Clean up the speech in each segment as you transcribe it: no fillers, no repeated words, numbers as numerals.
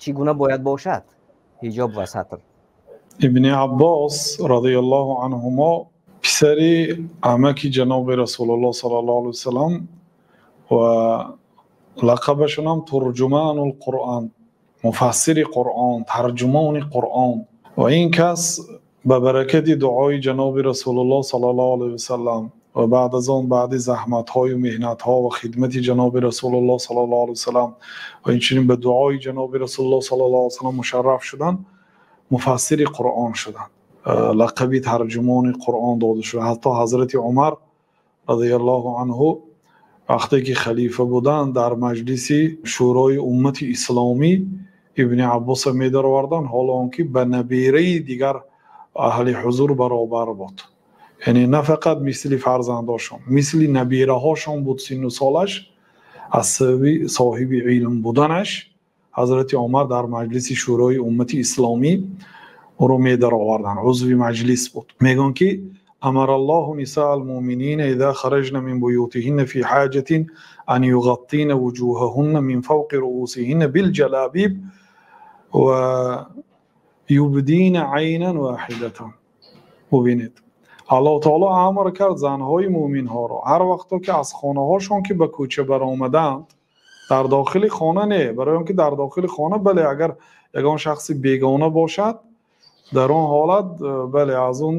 Чӣ гуна бояд бошад ҳиҷоб ва сатр? Ибни Аббос разияллоҳу анҳумо, писари амаки ҷаноби Расулуллоҳ саллаллоҳу алайҳи васаллам, ва лақабашон ҳам Турҷумонул Қуръон, муфассири Қуръон, тарҷумони Қуръон. Ва ин кас ба баракати дуои ҷаноби Расулуллоҳ саллаллоҳу алайҳи васаллам ва баъд аз он, баъди заҳматҳо ва меҳнатҳо ва хидмати ҷаноби Расулуллоҳ саллаллоҳу алайҳи васаллам ва инчунин ба дуои ҷаноби Расулуллоҳ саллаллоҳу алайҳи васаллам мушарраф шудан, муфассири Қуръон шуданд. Лақаби тарҷумони Қуръон дода шуд. Ҳатто ҳазрати Умар разияллоҳу анҳу вақте ки халифа буданд, дар маҷлиси шӯрои уммати исломӣ Ибни Аббосро медароварданд, ҳоло он ки ба набераи дигар аҳли ҳузур баробар буд. Яъне на фақат мисли фарзандошон, мисли набераҳошон буд синну солаш. Аз сабаби соҳиби илм буданаш ҳазрати Умар дар маҷлиси шӯрои уммати исломӣ ӯро медароварданд, узви маҷлис буд. Мегӯянд ки амараллоҳу нисаал муъминина иза хараҷна мин буютиҳинна фи ҳоҷатин ан юғаттина вуҷуҳаҳунна мин фавқи руусиҳинна билҷалобиб ва юбдина айнан воҳидатан. Бубинед, Аллоҳ таоло амр кард занҳои муъминҳоро, ҳар вақто ки аз хонаҳошон ки ба кӯча баромаданд, дар дохили хона не, барои он ки дар дохили хона, бале, агар ягон шахси бегона бошад, дар он ҳолат, бале, аз он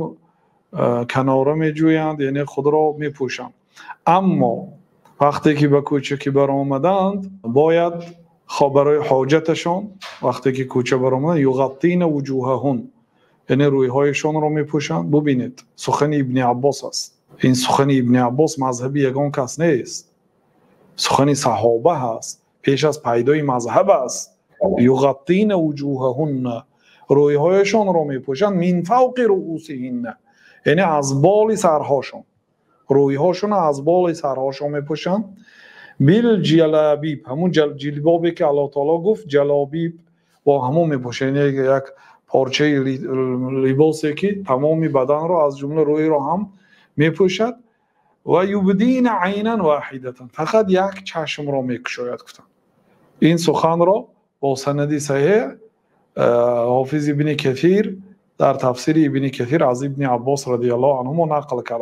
канора меҷӯянд, яъне худро мепӯшанд. Аммо вақте ки ба кӯча ки баромаданд, бояд барои ҳоҷаташон, вақте ки кӯча баромаданд, юғаттина вуҷуҳаҳун, яъне рӯйҳояшонро мепӯшанд. Бубинед, сухани Ибни Аббос аст. Ин сухани Ибни Аббос мазҳаби ягон кас нест, сухани саҳоба ҳаст, пеш аз пайдои мазҳаб аст. Юғаттина вуҷуҳаҳунна, рӯйҳояшонро мепӯшанд, мин фавқи руусиҳинна, яъне аз боли сарҳошон, рӯйҳошонро аз боли сарҳошон мепӯшанд. Билҷалобиб, ҳамун ҷилбобе ки Аллоҳ таоло гуфт ҷалобиб, бо ҳамон мепӯшанд, яъне як порчаи либосе ки тамоми баданро аз ҷумла рӯйро ҳам мепӯшад. Ва юбдина айнан воҳидатан, фақат як чашмро мекушояд, гуфтанд. Ин суханро бо санади саҳеҳ Ҳофиз Ибни Касир дар тафсири Ибни Касир аз Ибни Аббос разияллоҳу анҳумо нақл карданд.